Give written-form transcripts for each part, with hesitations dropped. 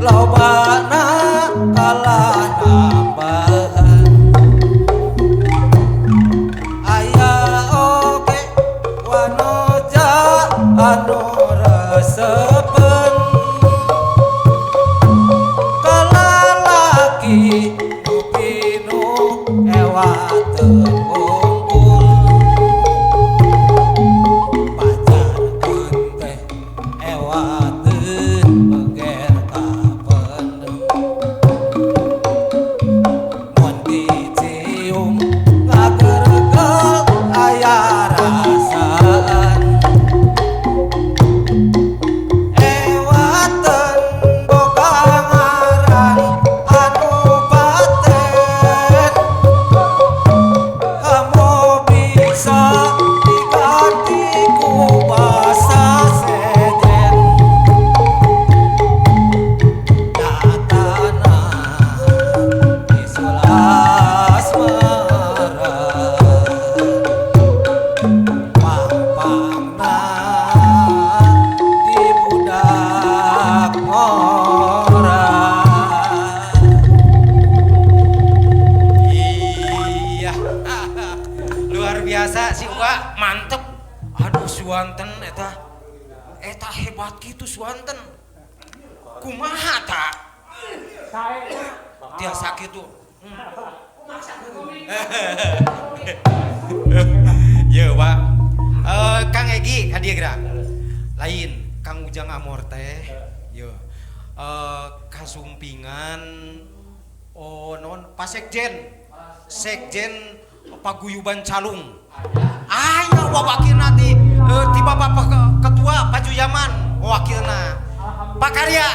Lobana kalah nambahan. Aya oge wanoja anu resepen ka lalaki nu pinuh ewateun wungkul. Pajarkeun teh ewateun beger kapendem, mun dicium ngagergel aya rasaan. Ewateun boga ngaran anu paten, komo bisa diganti ku basa sejen. Nyatana disulas meureun, pang-pangna di budak ngora. Iya. Luar biasa si Uwa, mantep. Aduh, suanten eta. Eta hebat gitu suanten. Kumaha ta? Tiasa kitu. Ye, Pak. Eh, Kang Egi ka dieu geura. Lain Kang Ujang Amor teh. Ye. Eh, kasumpingan, oh non Pak Sekjen. Sekjen Paguyuban Calung. Aya wawakilna ti ti Bapak Ketua Pak Juyaman wakilna. Pak Karya,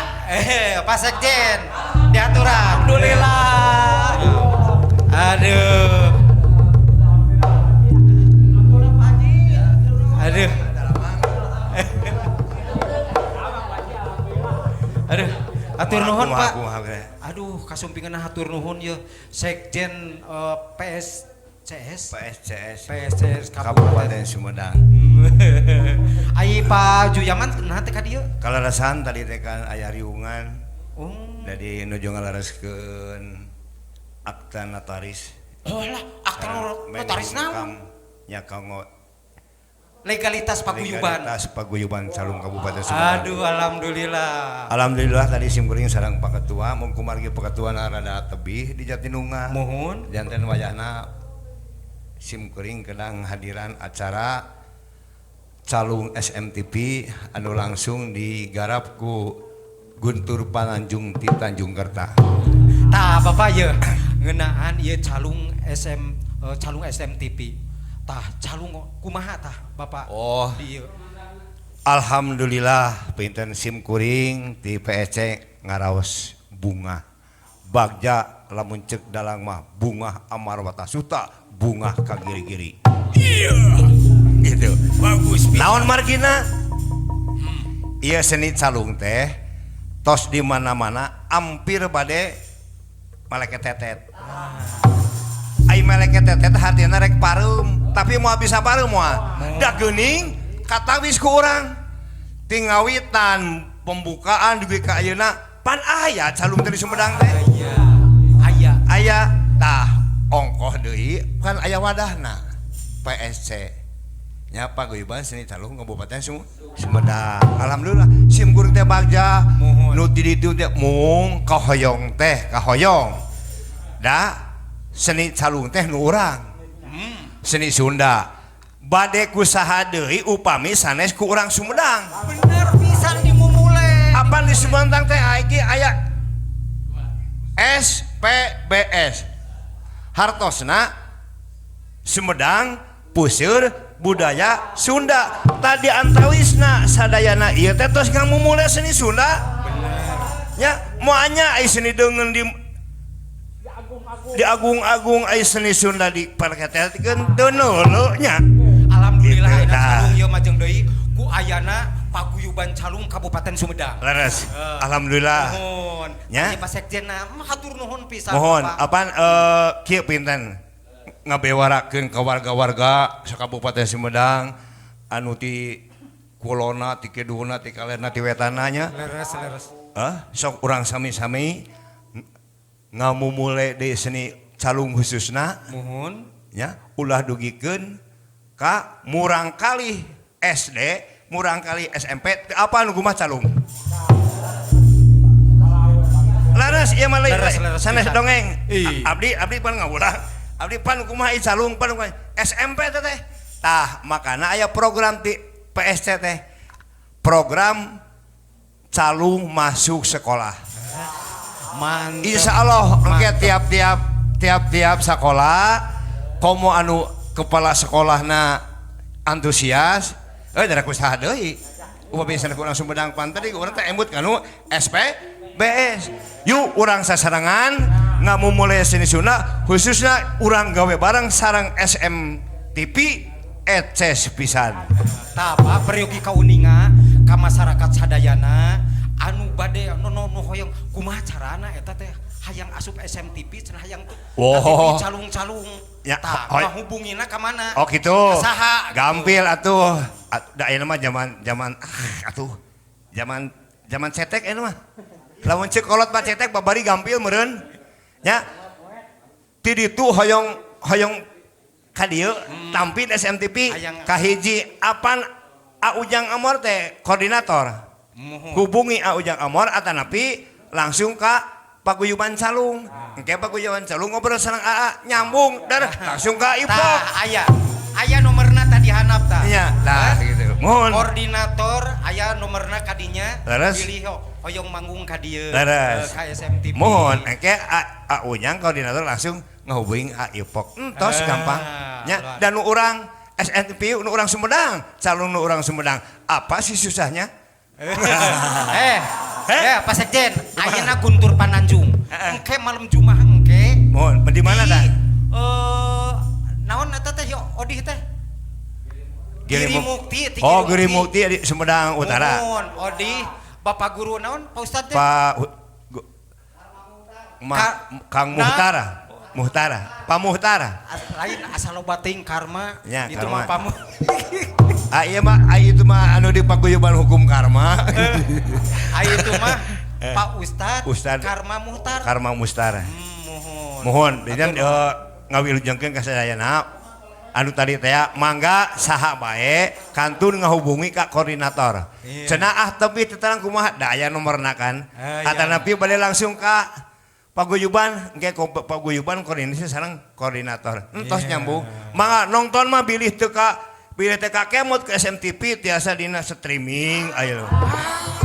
Pak Sekjen diaturan. Alhamdulillah. Aduh. Aduh. Aduh, hatur nuhun, Kumaha, Pak. kumaha, bre? Aduh, kasumpingan hatur nuhun ye Sekjen PSCS. PSCS. PSCS. Kabupaten Sumedang. Ai Pak Juyaman naha teh ka dieu? Kalarasan tadi teh kan aya riungan. Oh. Jadi nuju ngalareskeun akta notaris. Oh lah, akta notaris naon? Nya kanggo Legalitas paguyuban. Legalitas paguyuban Calung Kabupaten Sumedang. Aduh, alhamdulillah. Alhamdulillah tadi simkuring sareng Pak Ketua, mung kumargi Pak Ketua rada tebih di Jatinungah. Mohon. Janten wayahna simkuring kedang hadiran acara Calung SMTV anu langsung digarap ku Guntur Pananjung ti Tanjung Kerta. Tah Bapak ye ngeunaan ieu Calung SM Calung SMTV. Tah Calung kumaha tah Bapak? Oh. Di ieu. Alhamdulillah pinten simkuring ti PSC ngaraos bunga. Bagja lamun ceuk dalang mah bunga amarwata suta, bunga kagiri-giri. Iya. Gitu. Bagus pisan. Naon margina? Iya seni calung teh tos di mana-mana hampir bade maleketetet. Ai maleketetet hartina rek pareum, tapi moal bisa pareum moal. Da geuning katawis ku urang. Tingawitan pembukaan dugi ka ayeuna pan aya calung teh di Sumedang teh. Aya. Aya. Aya tah ongkoh deui kan aya wadahna PSC. Nya paguyuban seni calung Kabupaten Sumedang. Alhamdulillah sim kuring teh bagja Muhun. nu ti ditu teh mung kahoyong teh kahoyong. Da seni calung teh nu urang. Seni Sunda. Bade ku saha deui upami sanes ku urang Sumedang. Bener pisan dimumule. Apan di Sumedang teh iki aya SPBS. Hartosna Sumedang Puseur Budaya Sunda. Tadi antawisna sadayana ieu teh tos ngamumule seni Sunda. Bener. Nya moalnya ai seni deungeun di agung-agung ai seni Sunda di parketelkeun teu neuleu nya. Alhamdulillah Gitu, ayeuna tah. calung ieu majeng deui ku ayana paguyuban Calung Kabupaten Sumedang. Leres. Alhamdulillah. Nuhun. Nya. Ieu Pak Sekjen mah hatur nuhun pisan. Mohon Bapak. apaan kieu pinten ngabewarakeun ka warga-warga sakabupaten Sumedang anu ti kulona, ti kidulna, ti kalerna, ti wetana nya. Leres, leres. Sok urang sami-sami ngamumule di seni calung khususna. Muhun. Ya, ulah dugikeun ka murangkalih SD, murangkalih SMP, teu apa nu kumaha calung. Laras ieu mah lain Leres, leres sanes pisan. dongeng. Ih. Abdi pan ngawulang. Abdi pan kumaha ieu calung pan kumaha SMP teh teh. Tah, makana aya program ti PSC teh. Program calung masuk sekolah. Mantap. Insya Allah engke Mantap. tiap-tiap sekolah komo anu kepala sekolahna antusias dari usaha deui upami sana kurang Sumedang pan tadi urang teh emut kanu SPBS yuk urang sasarengan ngamumule seni Sunda khususnya urang gawe bareng sareng SMTV eces pisan. Tah, Pak, peryogi kauninga ka masyarakat sadayana anu bade anu nu nu hoyong kumaha carana eta teh hayang asup SMTV cenah hayang tuh Wow. ka TV calung-calung. Ya, Tah, hoy. ngahubungina ka mana? Oh gitu. Ka saha? Gampil atuh. Da ayeuna mah zaman zaman atuh. Zaman zaman cetek ayeuna mah. Lamun ceuk kolot mah cetek babari gampil meureun. Nya. Ti ditu hoyong hoyong ka dieu tampil SMTV Hayang- kahiji apan A Ujang Amor teh koordinator. Muhun. Hubungi A Ujang Amor atanapi langsung ka Paguyuban Calung. Engke Paguyuban Calung ngobrol sareng AA nyambung dar langsung ka Ipok. Tah, aya. Aya nomorna tadi handap tah. Iya, tah gitu. Mohon. Koordinator aya nomorna kadinya. Leres. Pilih hoyong manggung ka dieu. Leres. Ka SMTV. Mohon engke A Ujang koordinator langsung ngahubungin A Ipok. Entos gampang. Nya luar. dan nu urang SNTP nu urang Sumedang, calon nu urang Sumedang. Apa sih susahnya? Eh, Eh? Pak Sekjen, ayeuna Guntur Pananjung. Heeh. Engke malam Jumat engke. Mohon, di mana tah? Naon eta teh yo Odih teh? Giri Mukti, ti Oh, Giri Giri Mukti di Sumedang Utara. Mohon, Odih, Bapak Guru naon Pak Ustad teh? Pak Kang Nah. Muhtara. Muhtara. Pak Muhtara. Lain asal loba teuing karma. Ya, itu karma. mah pamu. Ah iya mah, ah, itu mah anu di paguyuban hukum karma. Ah itu mah Pak Ustad, Ustad. Karma Muhtar. Karma Mustara. Mohon. Mohon, dan Atur nuhun. ngawilujengkeun ka sadayana anu tadi teh mangga saha bae kantun ngahubungi ka koordinator. Iya. Cenah ah tapi teu terang kumaha da aya nomorna kan. Eh, iya. Atanapi bade langsung ka paguyuban, engke paguyuban koordinasi sareng koordinator. Entos Iya. nyambung. Mangga nonton mah bilih teu ka bilih teu ka kemot ke SMTV tiasa dina streaming ayo.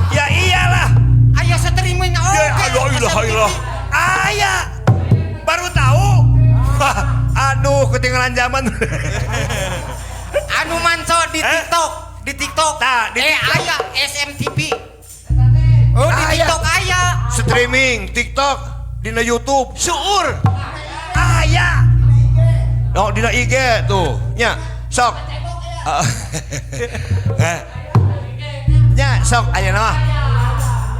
Ya iyalah. Aya streaming oke. Ya, aduh, ilah, SMTV. ilah. Aya. Baru tahu. Wah, aduh, ketinggalan zaman. Anu manco di Eh? TikTok, di TikTok. Tah, di TikTok. Aya SMTV. Oh, di Aya. TikTok aya. Streaming, TikTok, dina YouTube, seueur. Aya. Oh, dina IG tuh. Nya, sok. Eh. Nya, sok ayeuna mah.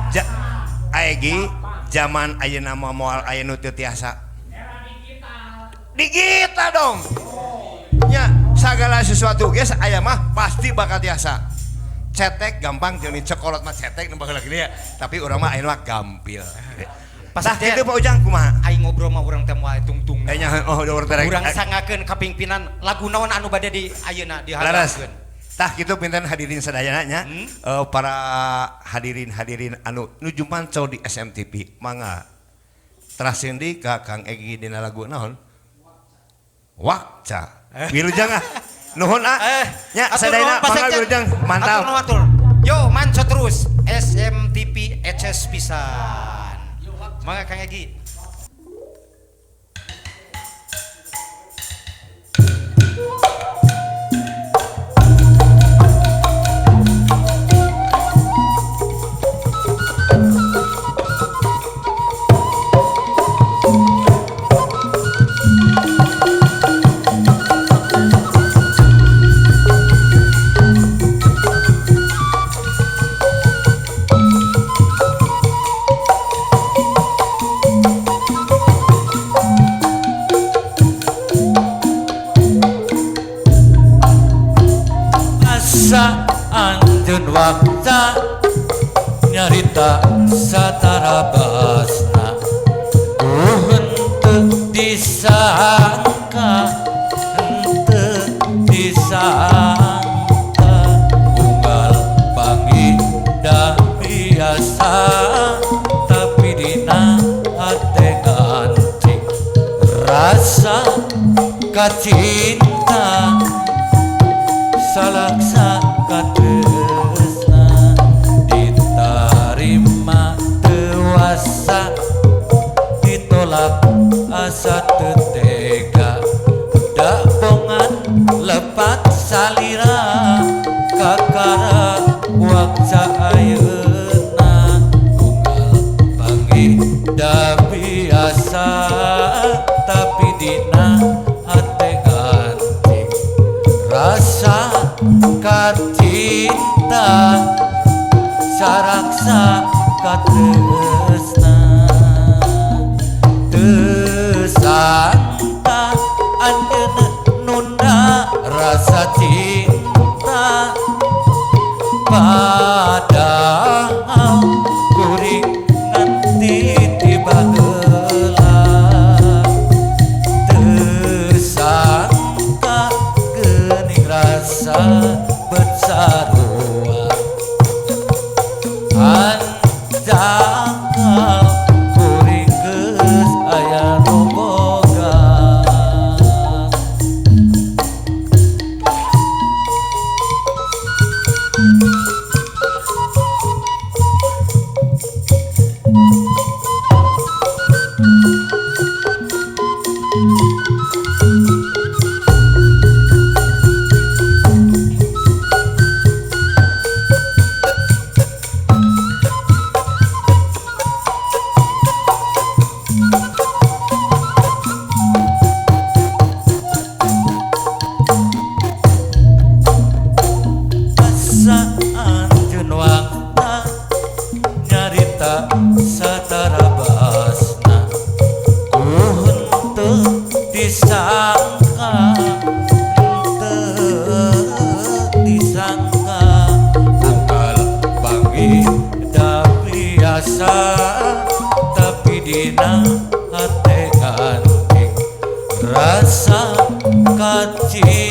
Ja, aegi zaman ayeuna mah moal aya nu teu tiasa. Digital dong. Nya, segala sesuatu geus aya mah pasti bakal tiasa. Cetek gampang jeung cekolot mah cetek nu bakal gini ya. Tapi urang mah ayeuna mah gampil. Pas Tah Sekjen. kitu Pak Ujang kumaha? Aing ngobrol mah urang teh moal tungtung. Eh nya oh urang teh Urang sangakeun kapingpinan lagu naon anu bade di ayeuna Laras. dihalangeun. Tah kitu pinten hadirin sadayana nya. Hmm? Para hadirin-hadirin anu nuju manco di SMTV mangga. Terasin di ka Kang Egi dina lagu naon? Wakca. Wilujeng ah. Nuhun ah. Nya atur sadayana nuhun, Pak mangga Sekjen. wilujeng. Mantap. Atur nuhun, atur. Yo manco terus SMTV HS pisan. Mangga Kang Egi. Thank basna henteu disangka henteu disangka unggal panggih da biasa tapi dina hate ngancik rasa kacinta salaksa katresna ditarima dewasa ditolak asa teu tega dak bongan lepat salira kakara wakca ayeuna unggal panggih da biasa tapi dina hate ngancik rasa kacinta saraksa katresna teu sangka anjeun nunda rasa cinta padahal kuring nganti tiba heula teu sangka geuning rasa bersarua anjakal kuring geus aya nu boga. Asa anjeun wakta nyarita satara basna ku henteu disangka henteu disangka unggal panggih da biasa tapi dina hate ngancik rasa kacinta.